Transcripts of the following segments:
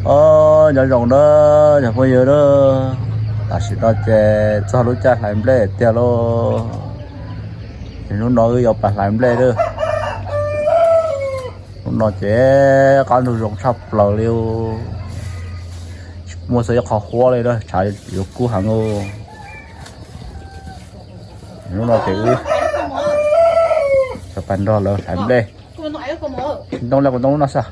Os, nyob zoo na cov phooj ywg na, tam sim no ces txog lub caij hlais nplej tiag lauj. Ces hnub no wb yuav pas hlais nplej lawm. Hnub no ces qab ntug zoo tshaj plaws li, tsis muaj txog ib qho huab li na, tshav yuav kub heev. Hnub no ces wb yuav pas nrog lawv hlais nplej. Ntoo li kuv ntoo lub no xwb.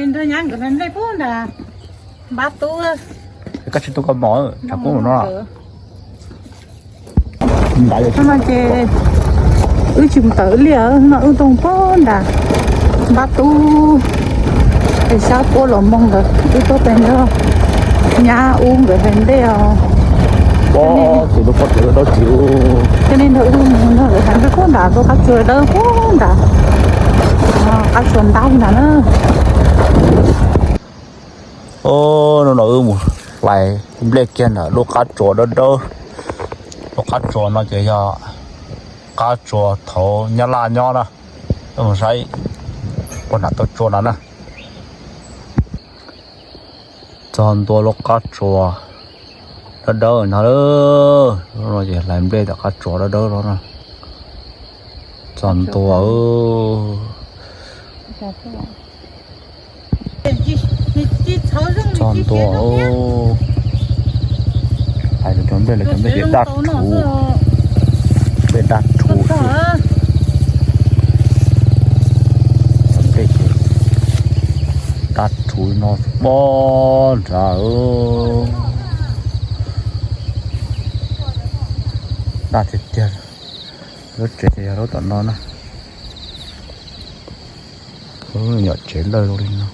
Nrog nyab nkawd hlais nplej puag nram npab tub. Koj tsis tu koj mom tshav kub no. Hnub no ces wb tsis mus tawm liaj, hnub no wb tuaj puag nram npab tub, es sab puab los moo ntawd wb tuaj pem nrog nyab ub nkawd hlais nplej os. Tus lub pob tw dawb tsis, thiaj li nrog wb mus nrog lawv hlais nplej puag nram lub qab tsua dawb puag nram, qab tsua ntab nram na. Hnub no wb mus hlais nplej kiag nram lub qab tsua dawb dawb. Lub qab tsua no ces yog qab tsua thaum Nyab Laj nyob na. Wb mus saib puag nram tau tsua no na. Txog ntua lub qab tsua dawb dawb no, lub no ces hlais nplej tom qab tsua dawb dawb no na. Txog ntua, txog ntua. Hais cov nplej, lawv cov nplej ces daj rhuv, nplej daj rhuv. Cov nplej ces daj rhuv no pob nrad, daj tiag tiag. Lub tsev ces yog lub tom no na. Lub nyuam tsev lawj zoo li no.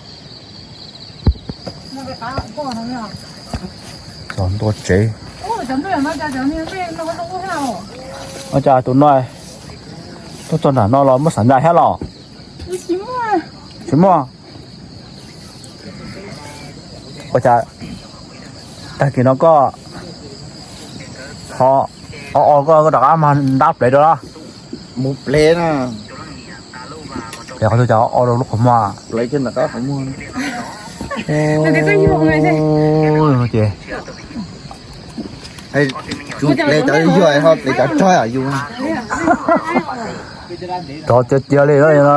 Txog ntua tsev. Ua cas tus no tuaj txog nram no los muaj xav nyas thiab los? Tsis muaj. Ua cas tag kis no koj ho o o koj rov qab mag ntab plev rau los? Mus plev na. Qhov twg cas o rau lub qhov muag? Plev kiag ntawm qab qhov muag. Ces plev cov yuag ho plev cov tsawg yus. Rov cia cia li no na.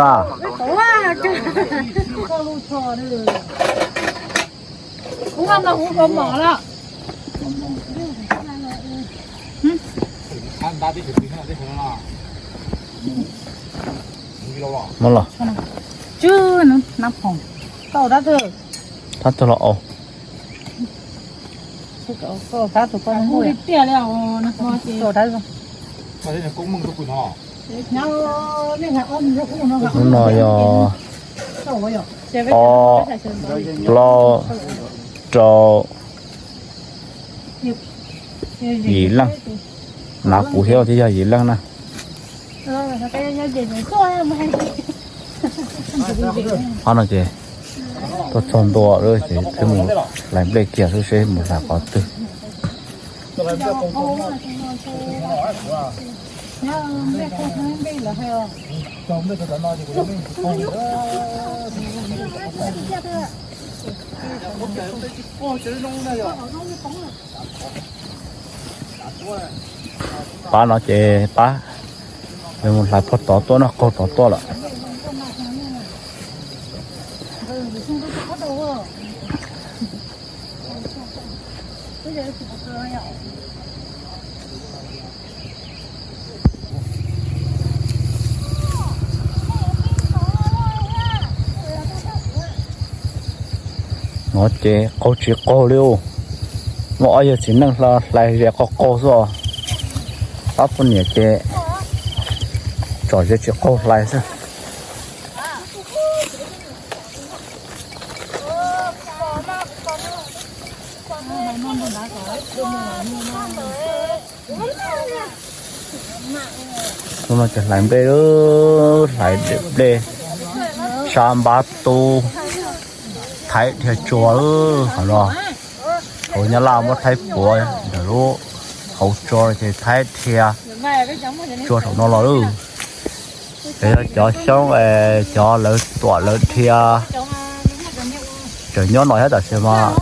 Muab los. Tab twg los au. Lub no yog ob, plaub, rau, yim leej. Nav kuv thiab twb yog yim leej na. Qhov no ces tuaj txog ntua lawm ces peb mus hlais nplej kiag xwb seb mus hlais qhov twg. Pab no ces pab mus hlais phoj tod tuaj no, qaug tod tuaj lawm. No ces qaug tsis qaug li. Muaj ob yawg txiv neej hlais ze qaug qaug xwb os. Pab poj niam ces tsom ze tsis qaug hlais xwb. Hnub no ces hlais nplej, hlais nplej sab npab tub, thaij dhia tsua qhov no. Thaum Nyab Laj muab Thaib puav ntawm lub hauv tso ces Thaib dhia tsua saum no los lawm. Ces yog cov xyoob cov lawv tuam lawv dhia tseem nyob no thiab, tab sis mas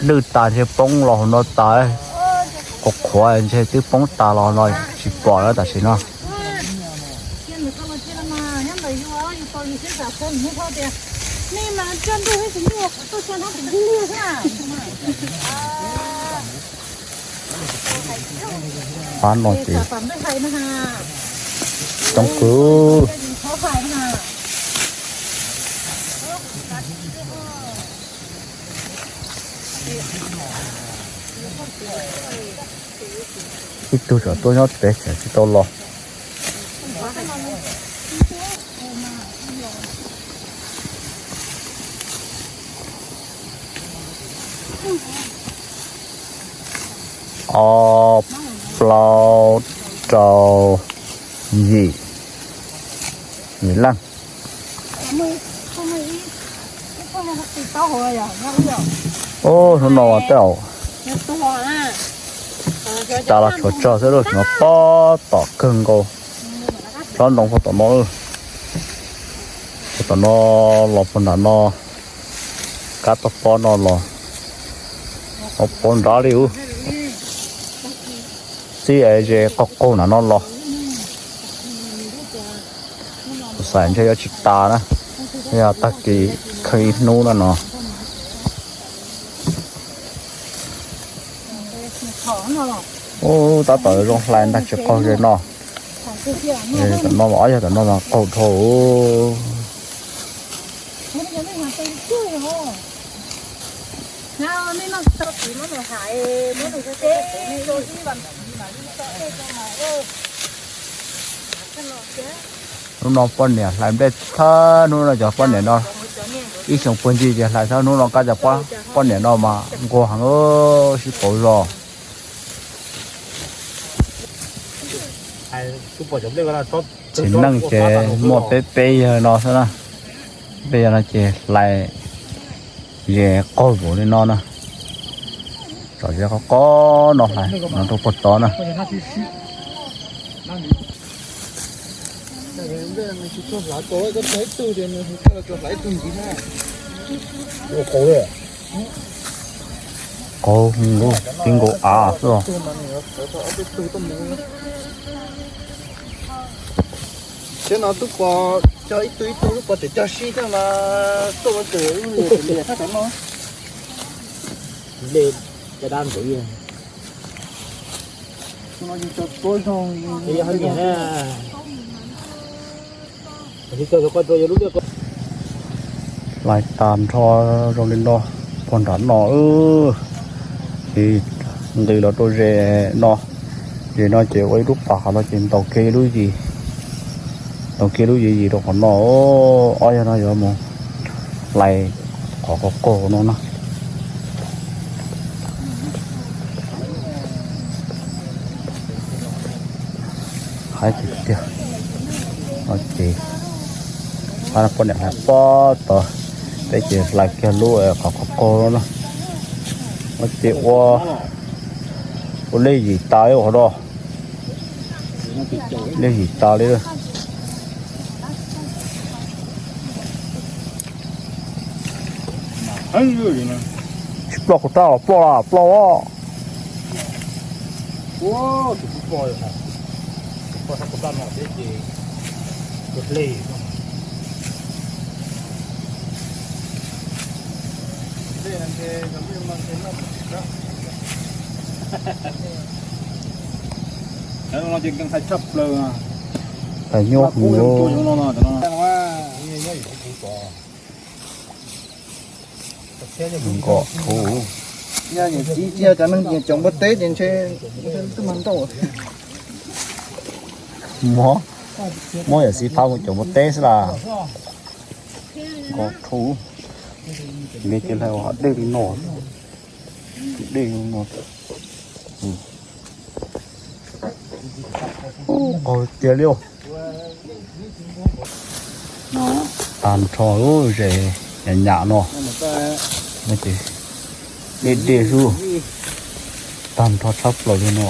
lwj tas ntshe poob los hauv no tas, qhuav qhuav ntshe twb poob tas los no tsis pom na tam sim no. Pab no ces coob kawg. Ib tug tseem tuaj nyob pem tseem tsis tau los. Ob, plaub, rau, yim, yim leej. Ub, hnub no mas tej zaum tas los tshuav tsawg xwb lauj, no pob tom kawg nkaus. Tsob ntoo puag tom no, puag tom no los puag nram no, kab toj pob no los, pob nrad li ub. Txij ze qaug qaug nram no los, kuv xav ntshe yuav tsis tas na, yog tag kis kheej ib hnub na no. Ub, tab tom zoo hlais ntag tsis qaug ze no. Tom no mas ob yog tom no mas qaug dhau. Hnub no poj niam hlais nplej thawj hnub no, cov poj niam no ib xyoos puag ncig ces hlais thawj hnub no, kab cov poj niam no mas nquag heev sib pauv zog. Txiv neej ces muaj peb peb yawg no xwb na, peb yawg no ces hlais ze qaug npaum li no na. Tsom ze qov qov no hlais no rau puag tod na. Qaug, ti nkaus av xwb os. Tsheb no twb pom cog ib tug ib tug twb pom tseem cog sib thiab mas tuaj ua tseem ib liam tseem liam thaj cov no. Nplej caj dab ntxeev. Hlais tag nrho zoo li no, puag nram no, ces nqis los rau ze no. Ze no ces ua ib lub pas qhov no ces ntaus kiag lub yim, ntaus kiag lub yim yim rau qhov no. Ob yawg no yuav mus hlais qhov qaug qaug no na. Haib tiag tiag. No ces poj niam hlais pob tod, peb ces hlais kiag lub qhov qaug qaug no na. No ces ua, ua lej yim tas li qhov no. Lej yim tas li. Tsis ploj kuv tab los ploj los ploj os. Thaij nyuaj heev. Nkos thuv. Yog niam txiv tsis yog cov neeg nyiam caum npua teb ces ntshe twb mag nrauj. Muab, muab yawm txiv phab mus caum npua teb xwb las. Nkos thuv. Me ces hlais ua dej li no. Dej li no. Qaug tiag li. Tag nrho lub zes nyam nyam no, no ces Dej dej xwb, tag nrho tshaj plaws li no.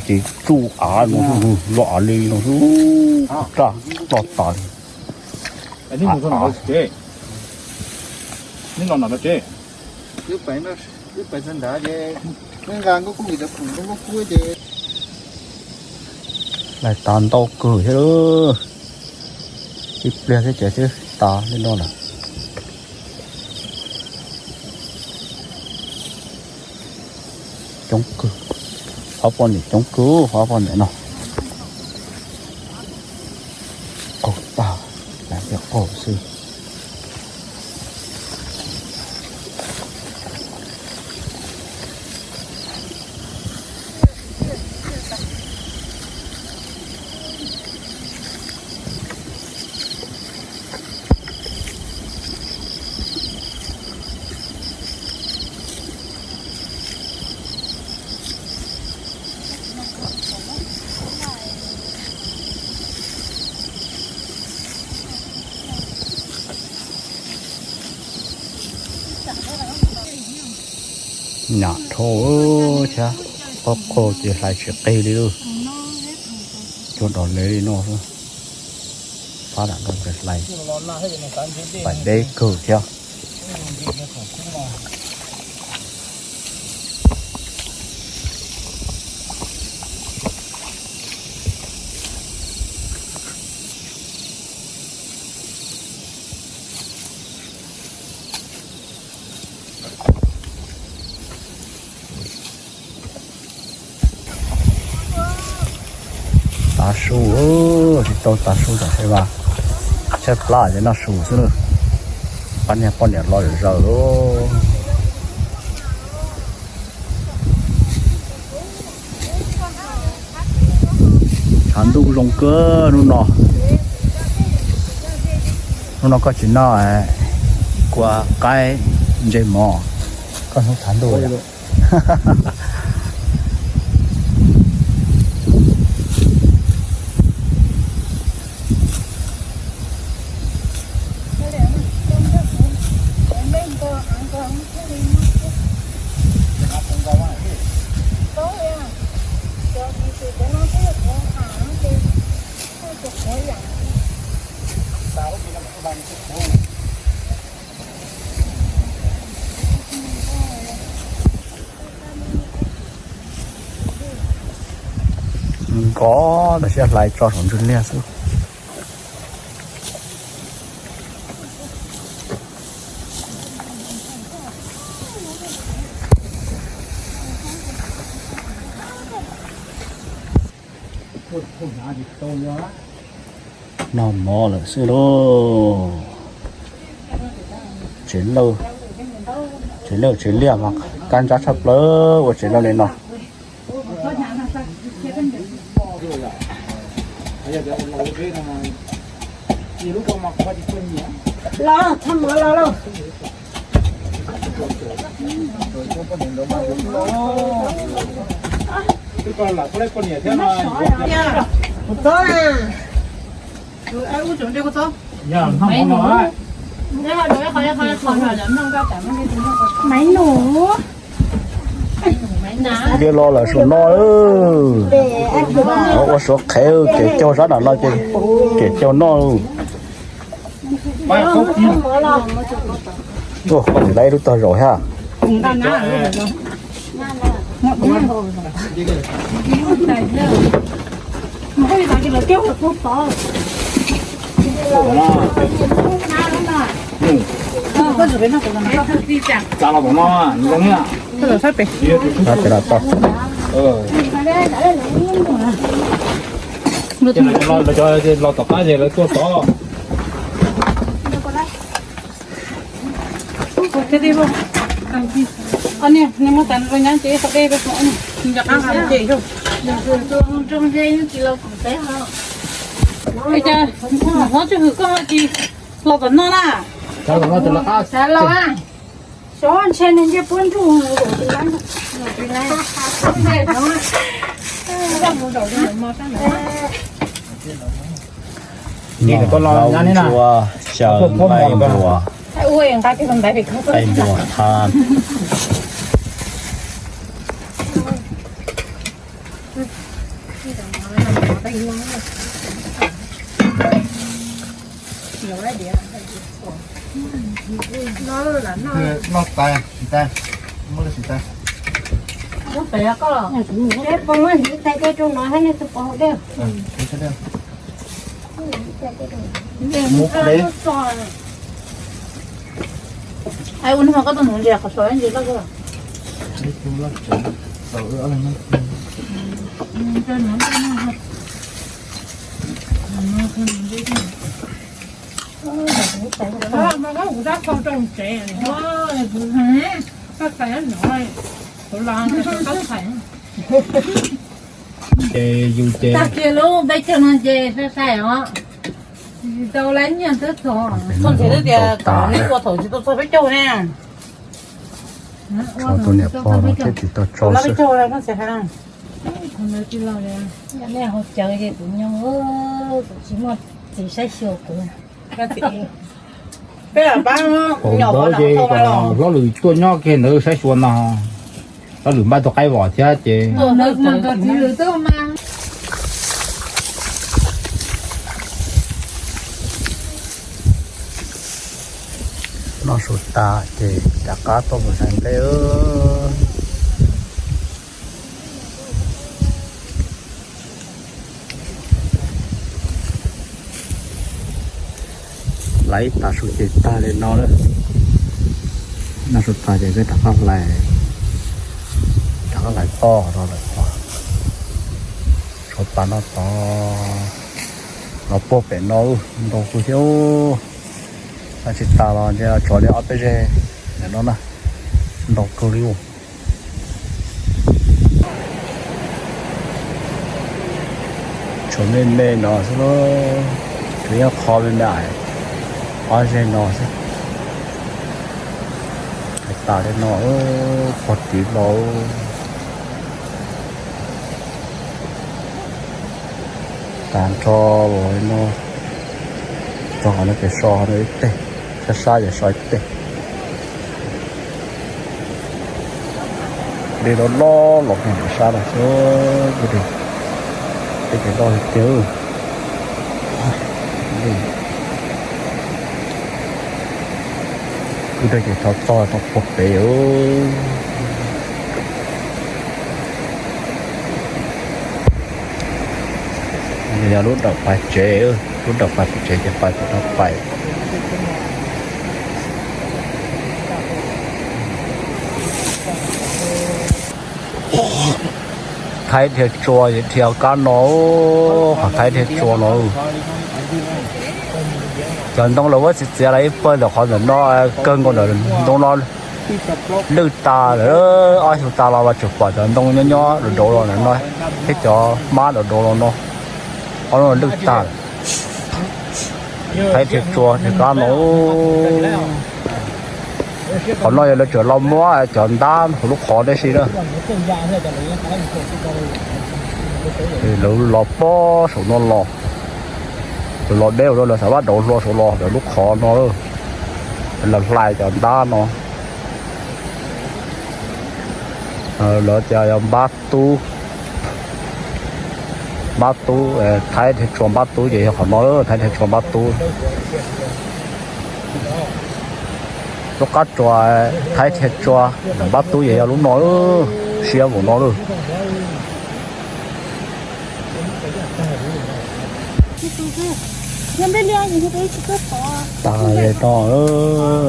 Ces tsuj av no xwb, loj av li no xwb, raj loj tas li. Hlais tas ntau kawg thiab, ib pliag thiab ces twb tas li no lawm. Coob kawg, ob poj niam coob kawg, ob poj niam no. Qaug tag, lam tias qaug xwb. Nyam dhau thiab, qhov qhau ces hlais tsis qig li lauj. Cua dog le li no xwb. Pab lam nrog hlais, pais deb kawg thiab. Tav su, tsis tau tav su tam sim no, tshaib plab ces noj su xwb na. Pab niag poj niam los zaws zaws. Tshav ntuj zoo kawg hnub no. Hnub no koj tsis noj kua qaib ntsej mov, koj hnub tshav ntuj. Nkov tam sim hlais tso saum ntsws liag xwb. Noj mov lawm xwb lauj. Tsev lawj, tsev lawj tsev liaj mas kab ntsab tshaj plaws ua tsev lawj li no. Los, thaj mov los lauj. Maiv nus. Ntiag los lawm suav no. Ua suav qhev, kev caug sab nram no ces kev caug noj. Ua qhov nqaij lub tog zaum thiab. Txav los tom no, zoo thiab. Txav pem los tod. Los tom qab ces lawv tuaj tod. Hlob tsis hwm koj tsis los tom no na. Xav los, xav los. Xyov ntshe nws nce puab nruj. Noj hlau ntsuab xyaw nqaij npua. Qaib npua thab. Noj tas, tsis tas, muab lub tsis tas. Peb puas muab ntxiv tais dej rau no thiab nej tus pov haus dej? Muab dej. Ai ua nws ho koj tus nus ntsia qhov saud ntsia loj koj. Ces yus ces tag kiag lub peb caug no ces sai sai os. Tsis tau lab nyiaj twb txog. Koj nrhiav twb tias kom neb ua thaum tsis tau txog peb caug ne. Tshuav tus niam pog no thiaj tsis tau tso xwb. Nej ho caw ces kuv nyob, kuv tsis muaj txiv saib xyuas kuv. Hauv ntawd ces kom hlob Lwm tuaj nyob kiag ntawd saib xyuas no. Hlob Lwm npaj tus qaib vom thiab ces noj su tas ces rov qab tuaj mus hlais nplej. Hlais ib tag su ces tag li no lawm. Noj su tas ces peb rov qab hlais, rov qab hlais toj rau lawm. Tshuav tas no tod, los puag pem no ntau kawg thiab. Noj tsis tas los ntshe tshuav li ob peb zeg ntawm no na, ntau kawg li. Tshuav me me no xwb, tshuav ib qho me me, ob zeg no xwb. Hlais tas li no, pog tiv los. Tag nrho los no, rau qhov no ces so no ib teg, sab sab ces so ib teg. Dej loj loj los pem sab no xwb, kuj dej, dej ces loj tiag tiag. Kuj dej ces rov txog rau puag pem. Yog lub dawm pais tsev, lub dawm pais tsev ces pais pem no pais. Thaib dhia tsua dhia kab no, qhov thaib dhia tsua no. Cov ntoo los muab txiav txiav los ib pawg ntawm qhov ntawm no, kawg nkaus ntawm ntoo no lwj tas lawm. Ob xyoo tas los mas tseem pom cov ntoo nyob nyob dauv dauv los ntawm no, thiab cov hmab dauv dauv los no, ob lub no lwj tag lawm. Thaib dhia tsua dhia kab no. Qhov no yog lawv tseem los muab cov ntab hauv lub qhov tib si na. Lawv los pob saum no los, lawv los deb ua rau lawv xav vaj dauv hlua saum los lawv lub qhov no, lawv hlais cov ntab no. Lawv tias yog npab tub, npab tub, thaib dhia tsua npab tub ces yog qhov no, thaib dhia tsua npab tub. Lub qab tsua thaib dhia tsua npab tub ces yog lub no, siab npaum no lawm. Tag li no,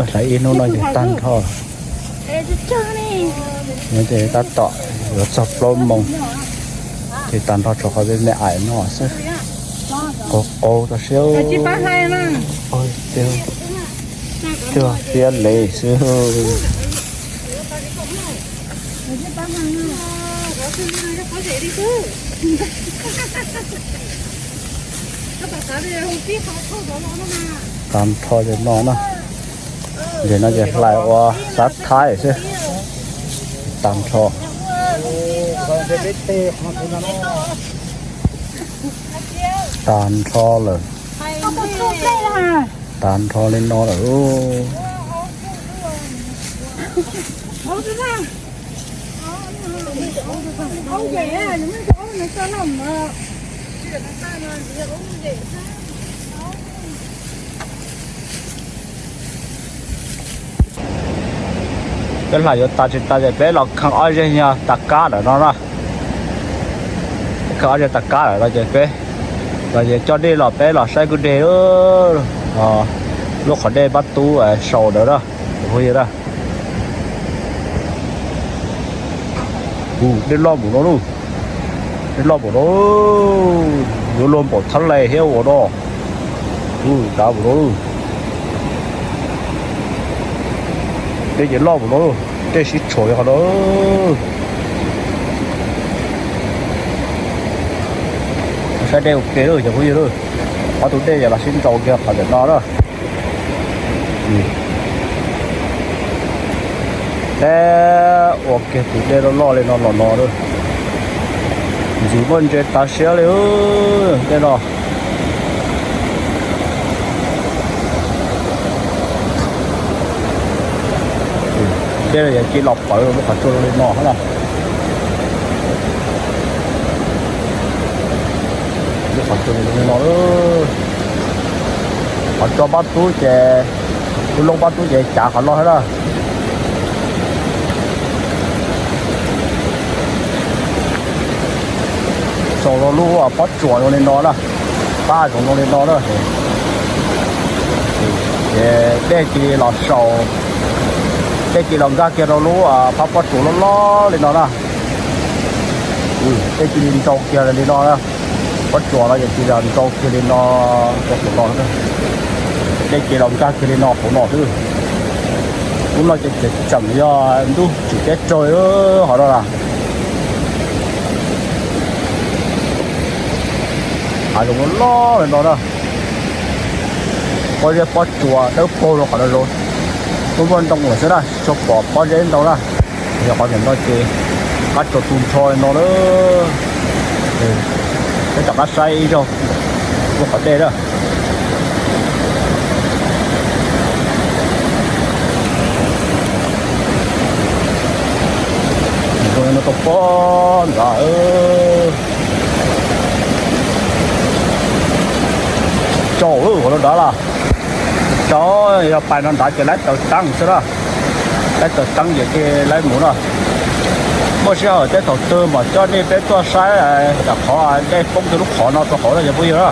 hlais ib hnub no ces tag nrho. Nyob ces tab tom yuav txog plaub moos, ces tag nrho tshuav qhov me me aim no xwb. Qaug qaug tau siab. Cuag fiab li xwb. Tag nrho ces no na, ces no ces hlais ua xav thaib xwb. Tag nrho, tag nrho lawm. Tag nrho li no lawm. Peb hlais yuav tas tsis tas ces peb los kheej ob zeg nyuag tas kab ntawm no na. Kheej ob zeg tas kab ntawm no ces peb los ces coj dej los peb los saib kwj deg lub qhov dej Pab Tub sau ntawd na. Phooj ywg na, dej loj npaum no lauj, dej loj npaum no, yuav luag npaum thab lais thiab ua no. Dav npaum no lauj, dej ces loj npaum no, dej sib tshuam li qhov no. Saib dej ua ke lawm cov phooj ywg, ob tug dej ces los sib nrau kiag qhov ntawm no na. Peb ua kiag tus dej loj loj li no los no, ntxim muaj ntse tas siab li dej no. Dej yog cia los pawv lub qhov tsua zoo li no na. Lub qhov tsua zoo li no, qhov tsua Pab Tub ces, lub loob Pab Tub ces cav qhov no thiab na. Saum lub pob tsuas zoo li no na, pab zoov zoo li no na. Ces dej cia li los saum, dej cia li los nkag kiag rau lub phab pob tsuas loj loj li no na. Dej cia li nrau kiag li no na. Pob tsuas no ces cia li nrau kiag li no rau saum no. Dej cia li los nkag kiag li no hauv no xwb. Lub no ces tseem yog ntub tsim teb tsawg hov no na. Hav zoov loj li no na. Pob zeb pob tsuas dawb paug rau qhov no, muaj muaj ntoo lawm xwb na, tsis tshua pom pob zeb ntau na. Yog qhov ntawm no ces qab tsuas tu nrho li no lawm. Peb rov qab saib ib zaug lub qhov dej na. Zoo li no tau pob nrad. Tsaus lawm qhov no nrad lawm. Tsaus, yog pais no nrad ces laib taws teeb xwb na. Laib taws teeb ces thiaj laib mus na. Muaj sij hawm tej thaum twg mam coj nej peb tuaj saib rau qhov dej poob kiag lub qhov no rau hauv na cov phooj ywg na.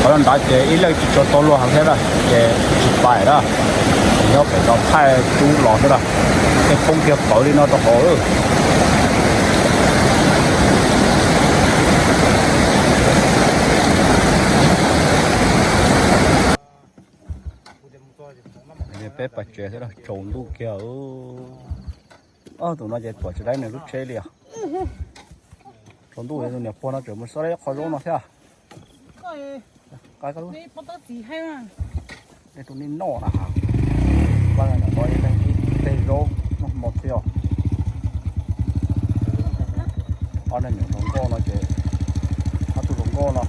Qhov no nrad ces ib leeg tsis tshua tau luag heev thiab na, ces tsis pais na. Nyob pem no thaij rub los xwb na. Dej poob kiag pawv li no rau hauv. Peb pais tsev xwb, tsaus ntuj kiag. Tus no ces tuam tsis laib nws lub tsheb li os. Tsaus ntuj, tus niam pog no tseem mus xauj laib qhov zaub no thiab. Dej tus ni noj na. Tej zaub noj hmo thiab. Ob niag nyuam hluas nkauj no ces, ob tug hluas nkauj no.